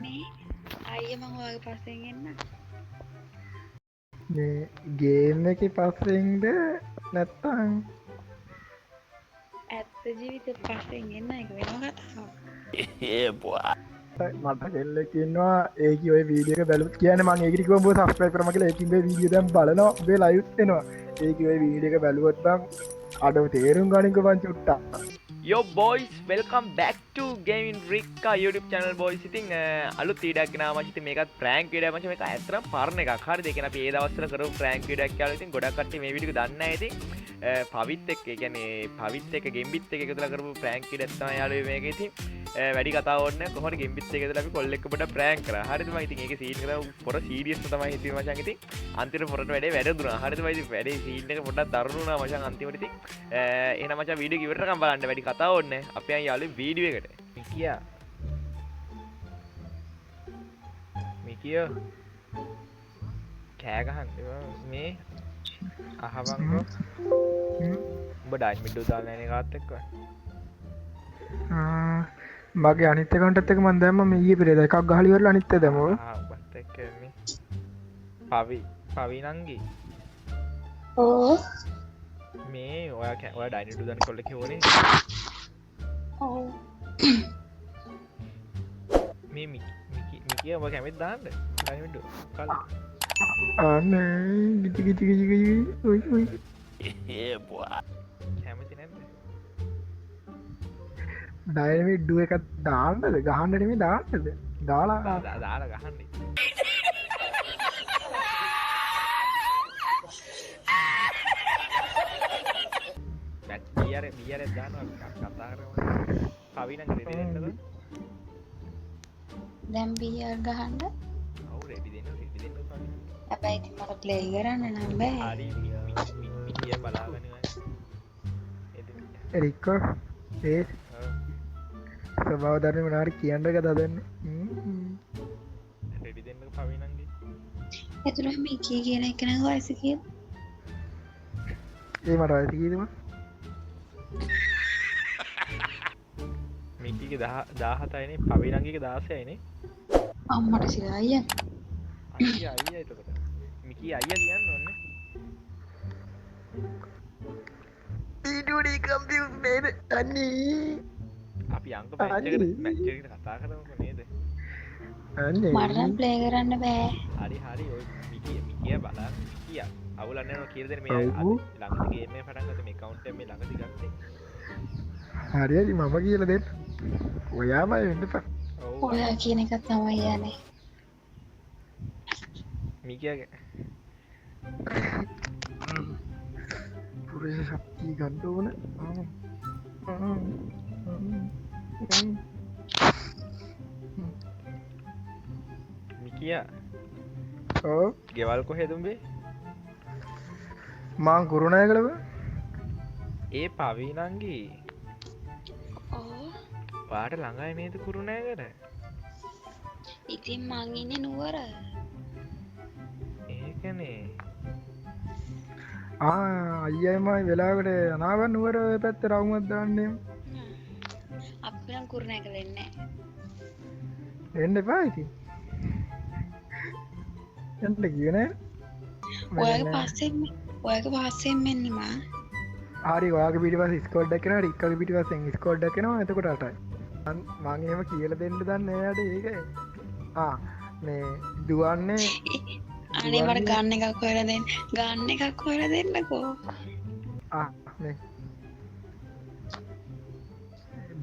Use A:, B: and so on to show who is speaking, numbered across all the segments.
A: මේ අයියා මං ඔයාගේ පස්සෙන් එන්න.
B: මේ ගේම් එකේ පස්සෙන්ද නැත්තම්
A: ඇත්ත ජීවිතේ පස්සෙන් එන්න ඒක වෙනම කතාවක්.
B: මට කෙල්ලෙක් ඉන්නවා ඒකි ඔය වීඩියෝ එක බැලුවොත් කියන්නේ මං ඒකට කිව්වා උඹ සබ්ස්ක්‍රයිබ් කරමු කියලා ඒකින් මේ වීඩියෝ දැන් බලනවා උඹේ ලයිව් එනවා ඒකි ඔය වීඩියෝ එක බැලුවොත් බං අඩෝ තේරුම් ගනින්කෝ බං චුට්ටක්.
C: Yo boys, welcome back to Gaming Rika YouTube channel boys. ඉතින් අලුත් වීඩියෝ එකක් ගෙනාවා මචං. ඉතින් මේකත් ප්‍රැන්ක් වීඩියෝ එකක් මචං. මේක ඇත්තටම පරණ එකක්. හරිද? ඒ කියන්නේ අපි ඒ දවස්වල කරපු ප්‍රැන්ක් වීඩියෝ එකක් කියලා. ඉතින් ගොඩක් කට්ටිය මේ වීඩියෝ එක දන්නේ නැහැ. ඉතින් පවිත් එක්ක, ඒ කියන්නේ පවිත් එක්ක ගෙම්බිත් එක්ක එකතු වෙලා කරපු ප්‍රැන්ක් වීඩියෝ එකක් තමයි යාළුවෝ මේක. ඉතින් වැඩි කතා ඕනේ නැහැ. කොහොමද ගෙම්බිත් එක්ක එකතු වෙලා අපි කොල්ලෙක් පොඩ්ඩක් ප්‍රැන්ක් කරා. හරිද මං? ඉතින් ඒකේ සීන් එක තමයි පොර සීරියස් තමයි හිතුවේ මචං. ඉතින් අන්තිමට පොරට වැඩේ වැරදුනා. හරිද මං? ඉතින් වැඩේ සීන් එක පොඩ්ඩක් දරුණු වුණා මචං අන්තිමට. ඉතින් එහෙනම් මචං වීඩියෝ එක ඉවරනකම් බලන්න, වැඩි කතා ඕනේ නැහැ. අපි යන් යාළුවෝ වීඩියෝ එකට. මිකියා මිකියෝ කෑ ගහන්න එපා. මේ අහවන්කෝ උඹ ඩයිනමිට් ඩෝ දාලා නැහැ නේ කාත් එක්ක?
B: මගේ අනිත් ඇකවුන්ට් එකත් එක්ක මං දැම්මා මේ ඊයේ පෙරේදා එකක් ගහලා ඉවරලා අනිත් එක දැම්මා.
C: ආ උඹත් එක්ක මේ පවි පවි නංගි.
A: ඔව්.
C: මේ ඔයා ඔයා ඩයිනමිට් ඩෝ දාන කොල්ලෙක් කිව්වනේ.
A: ඔව්.
C: මේ මිකි මිකියා ඔබ කැමතිද දාන්න ඩයිනමිට් ඩෝ කල්ලි?
B: අනේ ගිජි ගිජි ගිජි ගිජි ඔයි ඔයි.
C: කැමති නැද්ද?
B: ඩයිනමිට් ඩෝ එකක් දාන්නද? ගහන්න නෙමෙයි දාන්නද? දාලා
C: දාලා ගහන්න. මැච් බියර් බියර් එකක් දානවා අපි කතා කරමු. පවි නම් රෙඩි දෙන්නද?
A: දැන් බියර් ගහන්න?
C: ඔව් රෙඩි දෙන්න, රෙඩි දෙන්න පවි.
A: හැබැයි ඉතින් මට ප්ලේ කරන්න නම් බෑ.
C: හරි මිකියා බලාගෙන ඉන්න.
B: රිකෝ ඒ ස්වභාව ධර්ම මොනවා හරි කියන්න එක දදන්නේ.
C: රෙඩි දෙන්නකෝ පවි නංගි.
A: එතුණා මිකී කියන එක නම් වයස කීයද?
B: ඒ මට වයස කීයද බං?
C: මිකීගේ 17යි නේ, පවි නංගිගේ 16යි නේ.
A: අම්මට සිරා අයියා.
C: අයියා අයියා එතකොට. මිකී අයියා කියන්න ඕනේ.
B: ඊටුඩි කම්පියුටර් නේද? අනේ
C: අපි අංක මැච් එකට මැච් එකට කතා කරමුකෝ නේද?
B: අනේ
A: මට නම් ප්ලේ කරන්න බෑ.
C: හරි හරි ඔය මිකී මිකියා බලන්න මිකියා අවුලක් නෑ කියලා දෙන්න මේ ළඟදි ගේම් එක පටන් ගත්තා මේ ඇකවුන්ට් එක මේ ළඟදි ගත්තේ.
B: හරි හරි මම කියලා දෙන්න. ඔයාමයි වෙන්න එපා.
C: ඔව්
A: ඔයා කියන එක තමයි යන්නේ.
C: මිකියාගේ
B: පුරුෂ ශක්තිය ගන්න ඕන.
C: මිකියා
B: ඔව්
C: ගෙවල් කොහෙද උඹේ?
B: මං කුරුණෑගල බං.
C: ඒ පවි නංගි.
A: ඔව්.
C: ඔයාට ළඟයි නේද කුරුණෑගල?
A: ඉතින් මං ඉන්නේ නුවර.
C: ඒකනේ.
B: ආ අයියයි මයි වෙලාවකට අනාවන් නුවර ඔය පැත්තේ රවුමක් දාන්නේ.
A: අපි නම් කුරුණෑගල එන්නේ නැහැ.
B: එන්න එපා ඉතින්. එන්න කිව්වේ නෑ.
A: ඔයාගේ පස්සෙන් ඔයාගේ පස්සෙන් එන්නේ මා.
B: හරි ඔයාගේ පිටිපස්සේ ස්කෝඩ් එකක් එනවා රික්කගේ පිටිපස්සෙන් ස්කෝඩ් එකක් එනවා එතකොට අටයි. මං එහෙම කියලා දෙන්න දන්නේ නෑ යාට ඒකයි. ආ මේ දුවන්නේ
A: අනේ මට ගන්න එකක් හොයලා දෙන්න. ගන්න එකක් හොයලා දෙන්නකෝ.
B: ආ මේ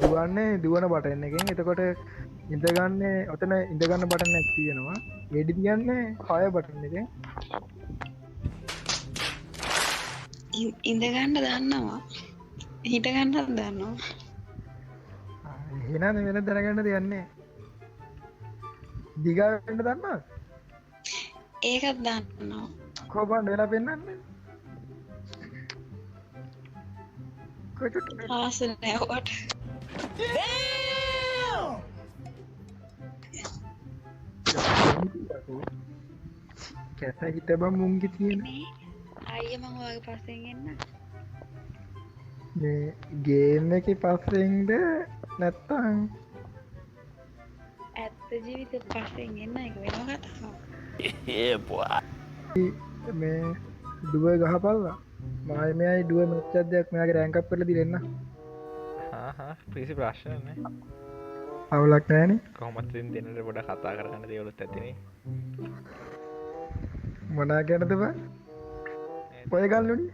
B: දුවන්නේ දුවන බටන් එකෙන්. එතකොට ඉඳගන්නේ ඔතන ඉඳගන්න බටන් එකක් තියෙනවා. වෙඩි තියන්නේ ෆයර් බටන් එකෙන්.
A: ඉඳ ගන්න දන්නවා. හිට ගන්නත් දන්නවා.
B: එහෙනම් වෙන දැනගන්න දෙයක් නෑ. දිගා වෙන්න දන්නවද?
A: ඒකත් දන්නවා.
B: කො බලන්න වෙලා පෙන්නන්නේ. කො චුට්ට
A: ආස නෑ ඔයාට.
B: කැත හිත බං මුන්ගේ තියෙන.
A: මේ අයියා මං ඔයාගේ පස්සෙන් එන්න.
B: මේ ගේම් එකේ පස්සෙන්ද නැත්තම්
A: ඇත්ත ඇත්ත ජීවිතේ පස්සෙන් එන්න ඒක වෙනම කතාවක්.
B: මේ ඩුව ගහපල්ලා. මායි මෙයයි ඩුව මැච් එකක් දෙයක් මෙයාගේ රෑන්ක් අප් කරලා දීලා එන්න.
C: හා හා කිසි ප්‍රශ්නයක් නෑ.
B: අවුලක් නෑනේ.
C: කොහොමත් ඉතින් දෙන්නට පොඩක් කතා කරගන්න දේවලුත් ඇතිනේ.
B: මොනා ගැනද බං? ඔය ගල්ලුනේ?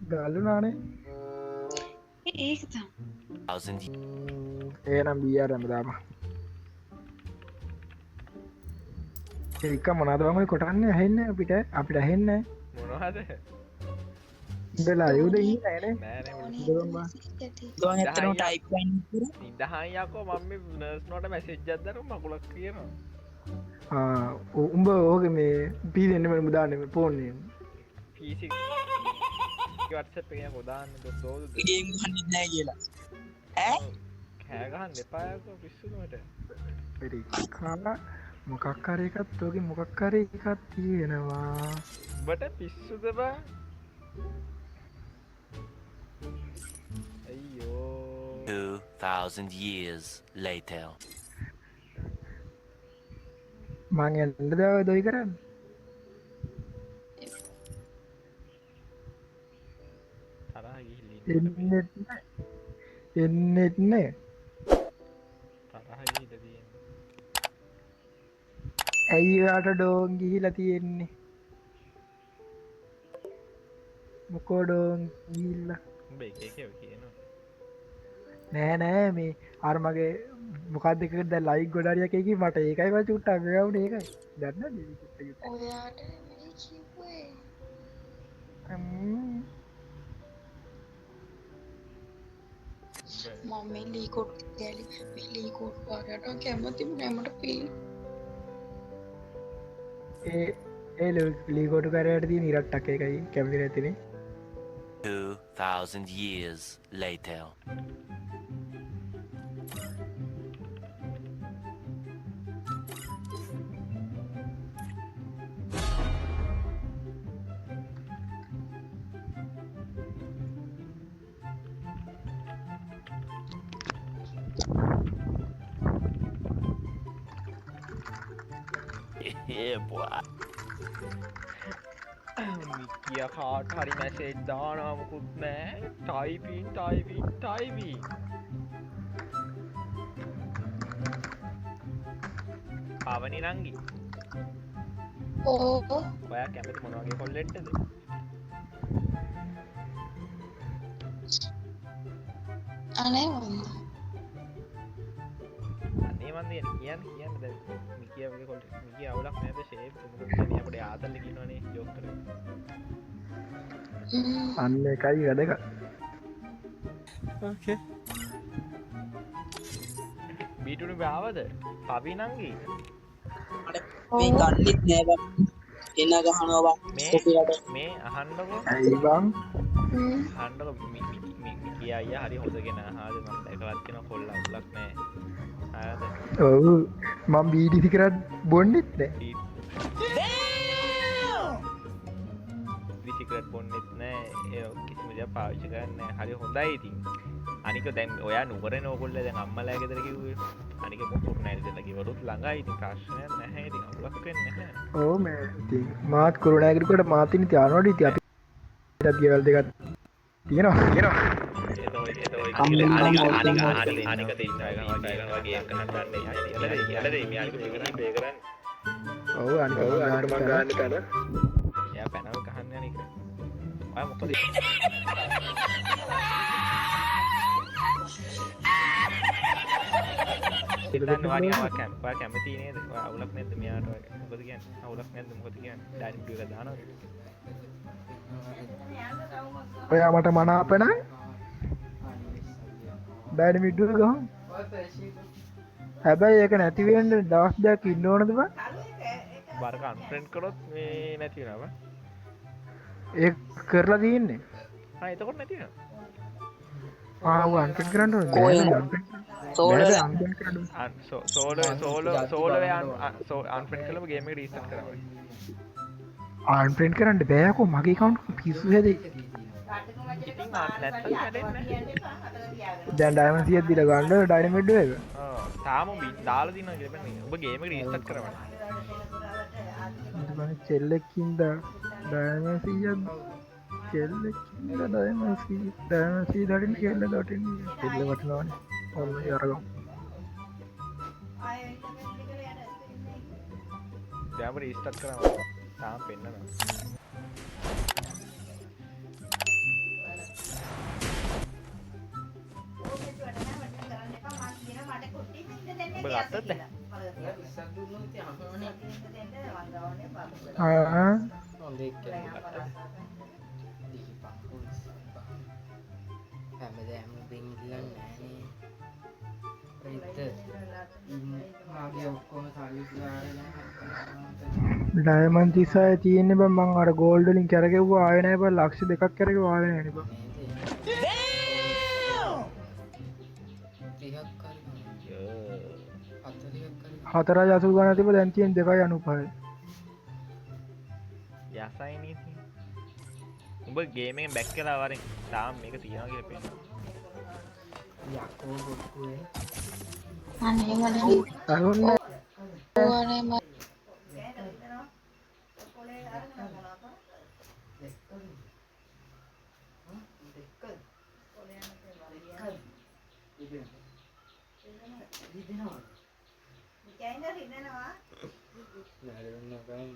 B: ගල්ලුනානේ.
A: ඒක තමයි.
B: එහෙනම් BR හැමදාම. ඒක මොනවද බං ඔය කොටන්නේ ඇහෙන්නේ අපිට අපිට ඇහෙන්නේ
C: මොනවද?
B: උඹලා යුද ඉන්නේ නෑනේ.
C: නෑ නෑ
B: උඹ බං.
D: දුවන් ඇත්තටම ටයිප් කරන්න ඉස්සර
C: නිදහන් යකෝ මම මේ නර්ස් නෝට මැසේජ් එකක් දානවා මකුලක් කියනවා.
B: ආ උඹ ඕකේ මේ පී දෙන්න මම දාන්නේ මේ ෆෝන් එකෙන්.
C: PC WhatsApp එකේ යකෝ දාන්න දෝද
D: ගේම් ගහන්නේ නෑ කියලා. ඈ
C: කෑ ගහන්න එපා යකෝ පිස්සුද මට.
B: රිකා මොකක් හරි එකක් ඔගේ මොකක් හරි එකක් තියෙනවා.
C: උඹට පිස්සුද බං? අයියෝ
E: 2,000 years later.
B: මං යන්නද ඔය දොයි කරන්න?
C: තරහ ගිහිල්ලා ඉන්න මට මේ.
B: එන්නෙත් නෑ. එන්නෙත් නෑ.
C: තරහ ගිහිල්ලා තියෙන්නේ.
B: ඇයි ඔයාට ඩෝන් ගිහිලා තියෙන්නේ? මොකෝ ඩෝන් ගිහිල්ලා?
C: උඹ එක එක ඒවා කියනවා.
B: නෑ නෑ මේ අර මගේ මොකක්ද එකකට දැන් ලයික් ගොඩාරියක් එකකින් මට ඒකයි මං චුට්ටක් ගවුනේ ඒකයි. දන්නවද මේ චුට්ට චුට්ට?
A: ඔයාට නෙමෙයි කිව්වේ. මම මේ ලී කොට් කෑලි මේ ලී කොට් වලට කැමතිම නෑ මට පිළි.
B: ඒ ඒ ලී කොටු කරයට තියෙන ඉරට්ටක් ඒකයි කැමති නැතිනේ.
E: 2,000 years later.
C: මිකියා කාට හරි මැසේජ් දානවා මොකුත් නෑ. Typing typing typing. පවනි නංගි.
A: ඕ
C: ඔයා කැමති මොන වගේ කොල්ලෙක්ටද?
A: අනේ වන්ද.
C: අනේ මන්ද කියන්න කියන්න දැන් මිකියා වගේ කොල්ලෙක් මිකියා අවුලක් නෑද ෂේප් මොකද කියන්නේ අපිට ආතල් එක ඉන්නවනේ ජෝක් කරගෙන.
B: අන්න එකයි වැදගත්.
C: ඕකේ. බීටුනි ආවද? පවි නංගි.
D: මට මේ ගන්නෙත් නෑ බං. එන ගහනවා බං.
C: මේ
D: කොපියට.
C: මේ අහන්නකෝ
B: ඇයි බං?
C: අහන්නකෝ මිකියා අයියා හරි හොඳ කෙනා. හරිද මම දැකලත් තියෙනවා කොල්ල අවුලක් නෑ. හරිද?
B: ඔව් මං බීඩි සිගරට් බොන්නෙත් නෑ.
C: බීඩි සිගරට් බොන්නෙත් නෑ. ඒ කිසිම දෙයක් පාවිච්චි කරන්නේ නෑ. හරි හොඳයි ඉතින්. අනික දැන් ඔයා නුවරනේ ඕගොල්ලෝ දැන් අම්මලා ගෙදර කිව්වේ. අනික මොකක් නෑ ඉතින් ගෙවලුත් ළඟයි ඉතින් ප්‍රශ්නයක් නැහැ ඉතින් අවුලක් වෙන්නේ නැහැ.
B: ඔව් මේ ඉතින් මාත් කුරුණෑගල කොට මාත් ඉන්නේ ඉතින් අනවඩු ඉතින් අපිටත් ගෙවල් දෙකක් තියෙනවා. තියෙනවා.
D: අම්මේ
C: අනික
D: මං
C: අනික
D: ඕක
C: අනික අනික දෙන්න වගේ ගහන්න යන්න යන්න මේ අනික පේ කරන්නේ.
B: ඔව් අනික ඔව් අනික මං ගන්න තැන.
C: එයා පැනව ගහන්න අනික. ඔයා මොකද හිතන්න වාඩි ඔයා කැම ඔයා කැමති නේද? ඔයා අවුලක් නැද්ද මෙයාට ඔයා මොකද කියන්නේ? අවුලක් නැද්ද මොකද කියන්නේ? ඩයිනින් ටේබල් එක දානවද?
B: ඔයා මට මනාප නම් ඩයිනමිට් එක ගහමු. හැබැයි ඒක නැති වෙන්න දවස් දෙකක් ඉන්න ඕනද බං?
C: බරක අන්ෆ්‍රෙන්ඩ් කරොත් මේ නැති වෙනවා බං.
B: ඒක කරලා තියෙන්නේ.
C: ආ එතකොට නැති වෙනවා.
B: ආ ඔව් අන්ෆ්‍රෙන්ඩ් කරන්න ඕනේ.
D: කොහෙන්ද?
B: බෑ අන්ෆ්‍රෙන්ඩ්
D: සෝලෝ
B: බෑ අන්ෆ්‍රෙන්ඩ් කරන්න ඕනේ.
C: සෝලෝ සෝලෝ සෝලෝ අන්ෆ්‍රෙන්ඩ් කළම ගේම් එක රීස්ටාර්ට් කරා වගේ.
B: අන්ෆ්‍රෙන්ඩ් කරන්න බෑකෝ මගේ account එක පිස්සු හැදෙයි.
C: ඉතින් නැත්තම් වැඩෙන්නේ නැහැ.
B: දැන් ඩයමන්ඩ් 100ක් දීලා ගන්න ඕනේ ඩයිනමිට් එක.
C: ඔව්. තාම උඹ දාලා දිනවා කියලා බෑ. උඹ ගේම් එක රීස්ටාර්ට් කරවන්න.
B: ඊට පස්සේ කෙල්ලෙක් ඉඳා ඩයමන්ඩ් 100ක් කෙල්ලෙක් ඉඳා ඩයමන්ඩ් 100 ඩයමන්ඩ් 100 දඩින් කෙල්ල දටින් කෙල්ල වටිනවනේ. ඔන්න අරගමු.
C: දැන් උඹ රීස්ටාර්ට් කරවන්න. තාම පෙන්නනවා. උඹ ගත්තද?
B: ආ
F: හොඳ එක්කෙනෙක් දීපන් හැමදාම උඹෙන් ඉල්ලන්නේ නෑනේ. රිද්ද මාගේ ඔක්කොම සල්ලි දාගෙන
B: ඩයමන්ඩ් 36 තියෙන්නේ බං. මං අර ගෝල්ඩ් වලින් කැරගෙව්වා ආවේ නෑ බං. ලක්ෂ 2ක් කැරගෙව්වා ආවේ නෑනේ බං.
F: නේද? 30ක් හරි 40ක් හරි
B: 4.80 ගාන තිබ්බ දැන් තියෙන 2.95.
C: යසයි නේ ඉතින්. උඹ ගේම් එකෙන් බැක් කරලා වරෙන්. තාම මේක තියනවා කියලා පේනවා.
F: යකෝ බොක්කුවේ
A: අනේ මට
B: අහුන්නේ
A: අනේ මට
F: නෑරුන්න බෑ.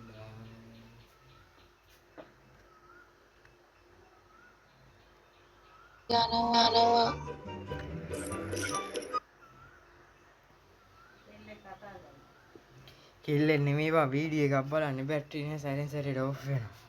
A: යනවා යනවා.
F: කෙල්ලෙක් නෙමෙයි බං වීඩියෝ එකක් බලන්නේ බැටරි නෑ සැරෙන් සැරේට ඔෆ් වෙනවා.